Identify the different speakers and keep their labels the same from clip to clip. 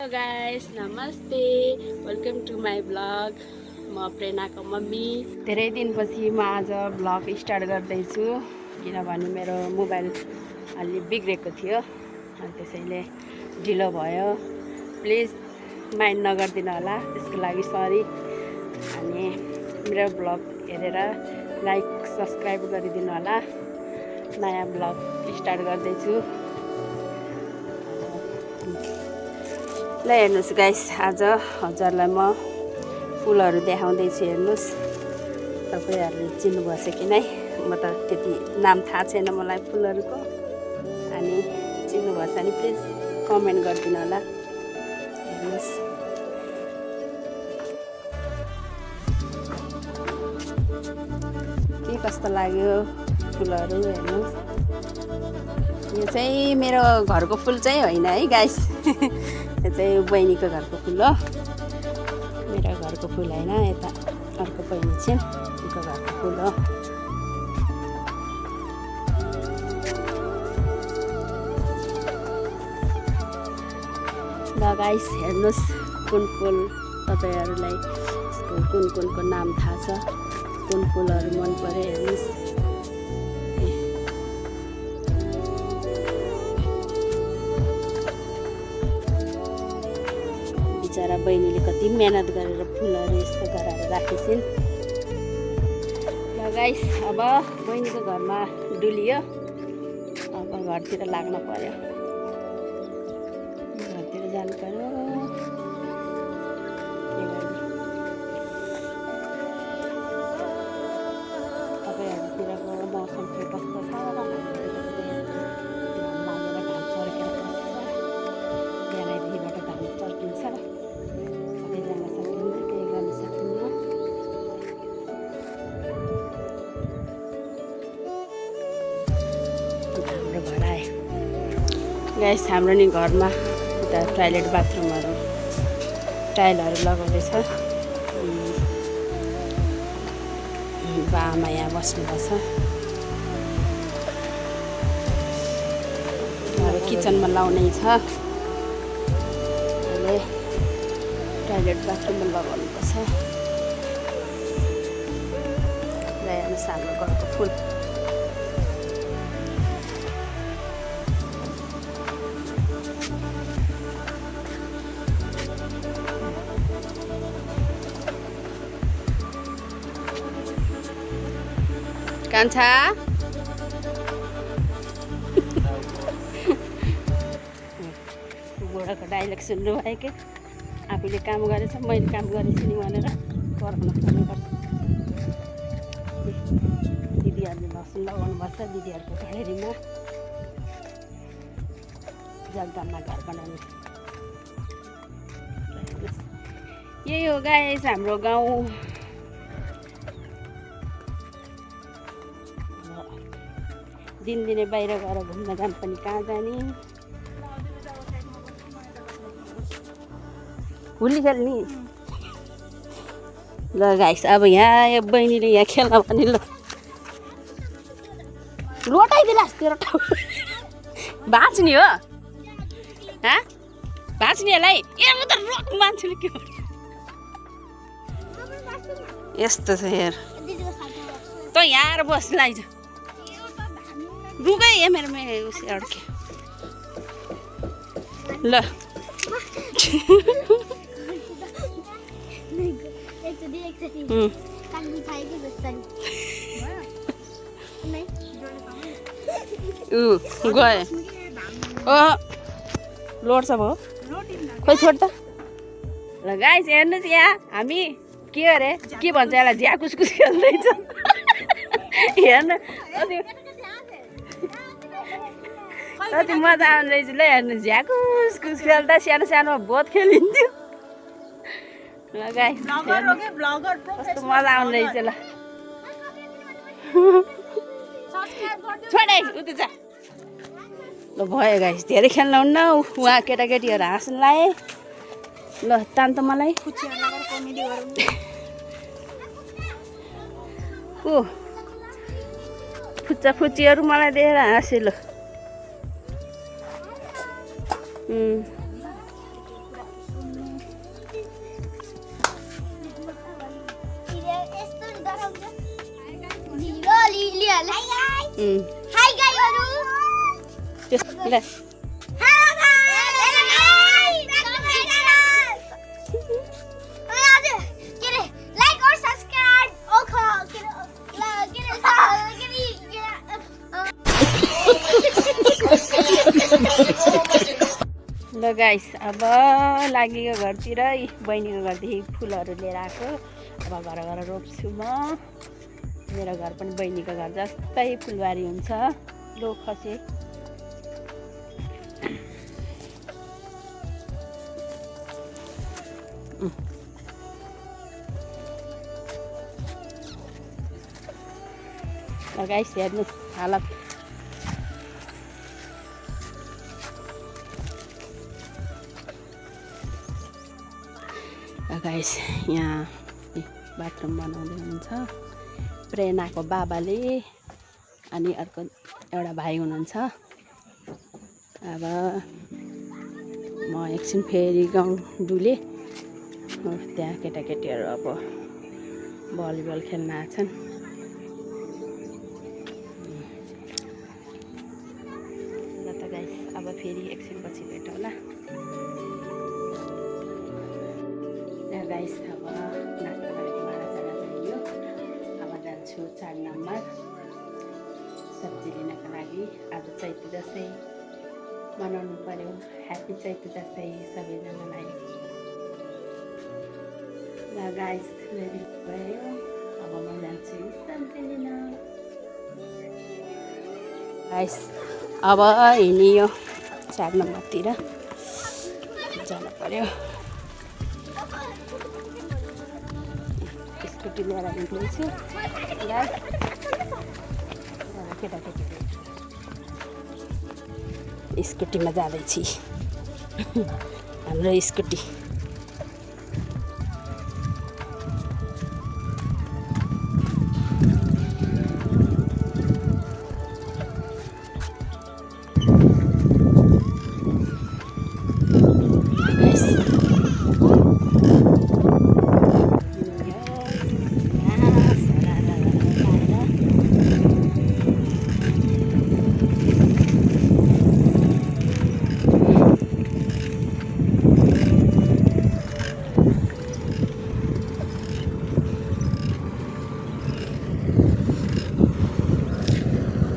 Speaker 1: Hello guys, नमस्ते, welcome to my blog. म प्रेरणाको मम्मी। धेरै दिनपछि म आज ब्लग स्टार्ट गर्दैछु किनभने मेरो मोबाइल अलि बिग्रेको थियो अनि त्यसैले ढिलो भयो। प्लिज माइन्ड नगरिदिनु होला, त्यसको लागि सरी। अनि मेरो ब्लग हेरेर लाइक सब्सक्राइब गरिदिनु होला। नयाँ ब्लग स्टार्ट गर्दैछु। ल हेर्नुहोस् गाइस, आज हजुरलाई म फुलहरू देखाउँदैछु। हेर्नुहोस्, तपाईँहरूले चिन्नुभएको छ कि नै, म त त्यति नाम थाहा छैन मलाई फुलहरूको। अनि चिन्नुभएको छ भने प्लिज कमेन्ट गरिदिनु होला। हेर्नुहोस्, के कस्तो लाग्यो फुलहरू। हेर्नुहोस्, यो चाहिँ मेरो घरको फुल चाहिँ होइन है गाइस, यो चाहिँ बहिनीको घरको फुल हो। मेरो घरको फुल होइन, यता अर्को बहिनी चाहिँ उनको घरको फुल हो। ल गाइस, हेर्नुहोस् कुन फुल तपाईँहरूलाई यसको कुनको नाम थाहा छ, कुन फुलहरू मन पर्यो। हेर्नुहोस्, बिचरा बहिनीले कति मेहनत गरेर फुलहरू यस्तो गराएर राखेछिन्। ल गाइस, अब बहिनीको घरमा डुलियो, अब घरतिर लाग्न पर्यो, घरतिर जानु पर्यो। के गर्ने, तपाईँहरूतिरको मौसम चाहिँ कस्तो छ? लागेर घाम चर्केर बस्छ, बिहानैदेखिबाट घाम चर्किन्छ, सबैजना सकिन्छ, केही गर्न सकिन्न। हाम्रो घर आयो गाइस। हाम्रो नि घरमा उता टोयलेट बाथरुमहरू टाइलहरू लगाउँदैछ। आमा यहाँ बस्नुपर्छ। अब किचनमा लाउनै छ, अहिले टोयलेट बाथरुममा लगाउनुपर्छ। र हेर्नुहोस् हाम्रो घरको फुल। कान्छा बुढाको डाइलग सुन्नुभयो कि? आफूले काम गरेछ, मैले काम गरेछु नि भनेर कराउन पर्नुपर्छ। दिदीहरूले लसुन लगाउनुपर्छ, दिदीहरूको घडेरीमा जग्गामा घर बनाउनु। यही हो गाइस हाम्रो गाउँ। दिनदिनै बाहिर गएर घुम्न जानु पनि कहाँ जाने, होली खेल्ने। ल गाइस, अब यहाँ बहिनीले यहाँ खेल्न पनि ल लोटाइदिलास् तेरो ठाउँ बाँच्ने हो। बाँच्नेलाई ए म त रोक मान्छेले के गर्छ यस्तो छ यार। त यहाँ आएर बस्नु आइज रुकै, ए मेरो उस अड्के। ल गयो। लोड्छ भयो, खोइ छोड त। ल गाइस, हेर्नुहोस् यहाँ हामी के अरे के भन्छ यसलाई, झ्याकुसकुस खेल्दैछ। हेर्नु कति मजा आउने रहेछ। ल हेर्नु, झ्याकुसकुस खेल्दा सानो सानोमा बहुत खेलिन्थ्यो। ल गाइस, कस्तो मजा आउने रहेछ। ल छोडे उता जा। ल भयो गाइस, धेरै खेल्न हुन्न। उहाँ केटाकेटीहरू हाँस्नु लाए। ल तान त मलाई फुच्चा फुच्चीहरू मलाई दिएर हाँसे। ल
Speaker 2: हाय गाइसहरु
Speaker 1: त्यो ल
Speaker 2: हेलो गाइस के रे लाइक और सब्सक्राइब ओखो के
Speaker 1: ल गाइस अब लागेको घरतिरै बहिनीको घरदेखि फुलहरू लिएर आएको अब घर घर रोप्छु म मेरो घर पनि बहिनीको घर जस्तै फुलबारी हुन्छ लो खसे ल गाइस हेर्नुहोस् हालत गाइस यहाँ बाथरुम बनाउँदै हुनुहुन्छ प्रेरणाको बाबाले अनि अर्को एउटा भाइ हुनुहुन्छ अब म एकछिन फेरि गाउँ डुले त्यहाँ केटाकेटीहरू अब भलिबल खेल्न आछन् ल त गाइस अब फेरि एकछिन पछि भेटौँला गाइस अब नास्ता गरेको भाँडासाँडा चाहियो अब जान्छु 4 नम्बर सब्जी लिनको लागि आज चैते दसैँ मनाउनु पर्यो ह्याप्पी चैते दसैँ सबैजनालाई ल गाइस रेडी भयो अब म जान्छु सब्जी लिन गाइस अब हिँडियो 4 नम्बरतिर जानु पर्यो स्कुटी लिएर हिँड्दैछु केटाकेटी स्कुटीमा जाँदैछु हाम्रो स्कुटी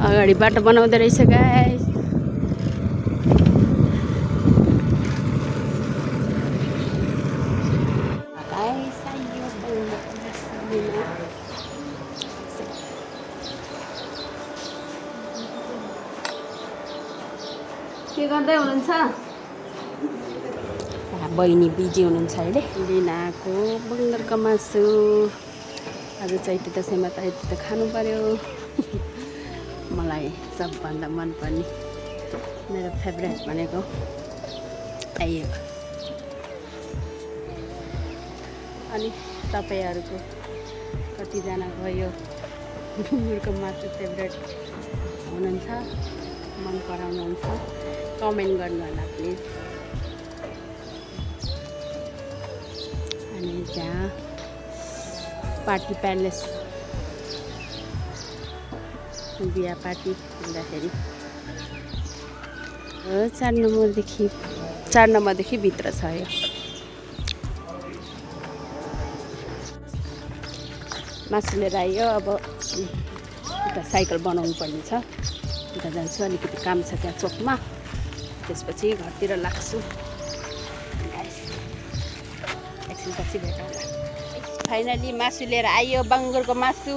Speaker 1: अगाडि बाटो बनाउँदै रहेछ गाइस के गर्दै हुनुहुन्छ बहिनी बिजी हुनुहुन्छ अहिले लिन आएको बङ्गरको मासु आज चैते दसैँमा त यति त खानु पर्यो मलाई सबभन्दा मनपर्ने मेरो फेभरेट भनेको यो अनि तपाईँहरूको कतिजनाको यो ढुङ्गुरको मासु फेभरेट हुनुहुन्छ मन पराउनुहुन्छ कमेन्ट गर्नु होला प्लिज अनि त्यहाँ पार्टी प्यालेस बिहा पार्टी हुँदाखेरि 4 नम्बरदेखि भित्र छ यो मासु लिएर आयो अब उता साइकल बनाउनु पर्ने छ उता जान्छु अलिकति काम छ त्यहाँ चोकमा त्यसपछि घरतिर लाग्छु एकछिन पछि भेटौँला फाइनली मासु लिएर आयो बङ्गुरको मासु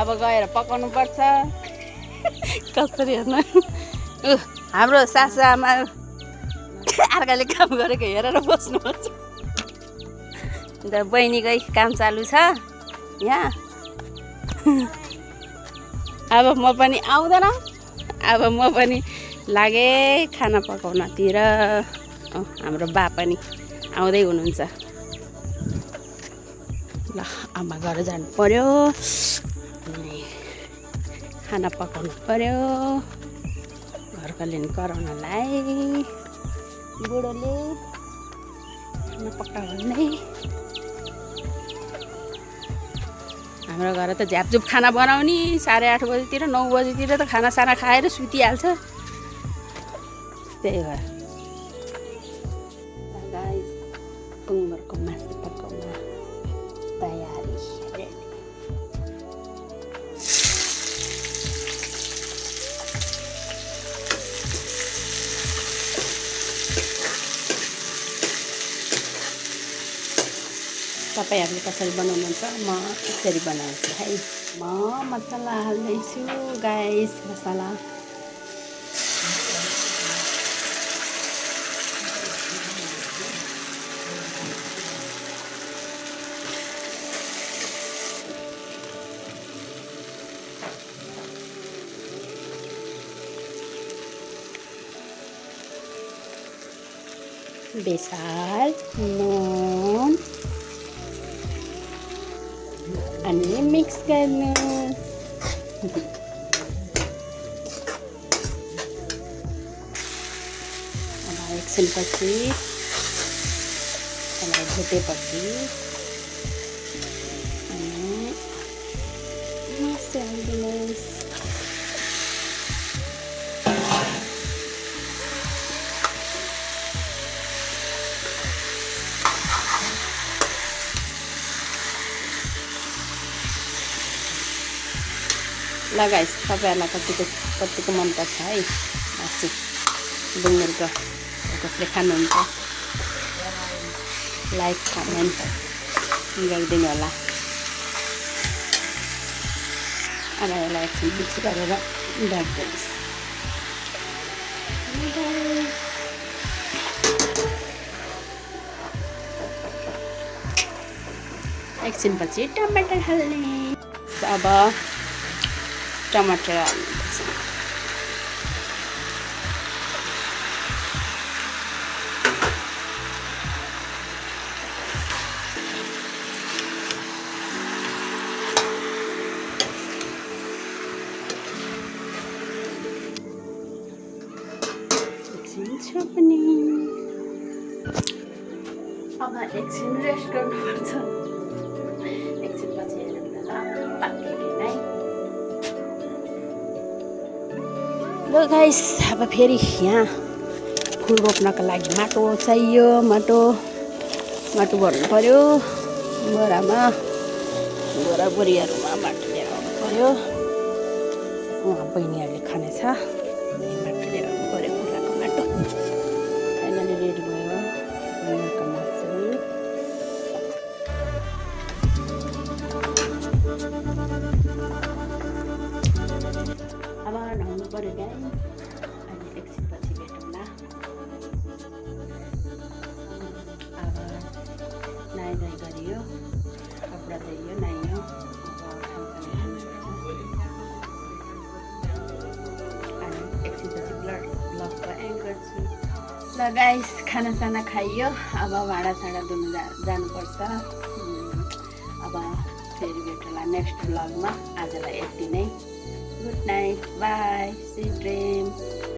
Speaker 1: अब गएर पकाउनु पर्छ कसरी हेर्न हाम्रो सासु आमा अर्काले काम गरेको हेरेर बस्नुपर्छ अन्त बहिनीकै काम चालु छ यहाँ अब म पनि आउँदैन अब म पनि लागे खाना पकाउनतिर हाम्रो बा पनि आउँदै हुनुहुन्छ ल आमा घर जानु पर्यो खाना पकाउनु पर्यो घरकोले कराउनलाई बुढोले खाना पकाउनु नै हाम्रो घर त झ्यापझुप खाना बनाउने 8:30 बजीतिर 9 बजीतिर त खानासाना खाएर सुतिहाल्छ त्यही भएर गाइस सुँगुरको मासु पकाउन तयारी रेडी तपाईँहरूले कसरी बनाउनुहुन्छ म यसरी बनाउँछु है म मसला हाल्दैछु गाइस मसला बेसार नुन अनि मिक्स गर्नु अब एकछिनपछि यसलाई भुटेपछि अनि मासु हालिदिनुहोस् ल गाइस तपाईँहरूलाई कतिको मनपर्छ है मासु सुँगुरको कसले खानुहुन्छ लाइक कमेन्ट गरिदिनु होला अब यसलाई एकछिन मिक्स गरेर राख्नुहोस् एकछिनपछि टमाटर हाल्ने अब टमाटर हाल्नुपर्छ एकछिन छोप्ने अब एकछिन रेस्ट गर्नुपर्छ एकछिनपछि हेर्नु ल पाक्यो कि नै ल गाइस अब फेरि यहाँ फुल रोप्नको लागि माटो चाहियो माटो भर्नु पर्यो बोरामा बोरीहरूमा माटो लिएर आउनु पर्यो उहाँ बहिनीहरूले खानेछ माटो लिएर आउनु पर्यो बोराको माटो फाइनली रेडी भयो बोराको मासु अब नुहाउनु पर्यो गाइस अनि एकछिनपछि भेटौँला अब नुहाइ गरियो कपडा धोइयो नुहाइयो अनि एकछिनपछि ब्लगको एन्ड गर्छु ल गाइस खानासाना खाइयो अब भाँडासाँडा धुनु जानुपर्छ अब फेरि भेटौँला नेक्स्ट ब्लगमा आजलाई यति नै Good night. Bye. Sweet dreams.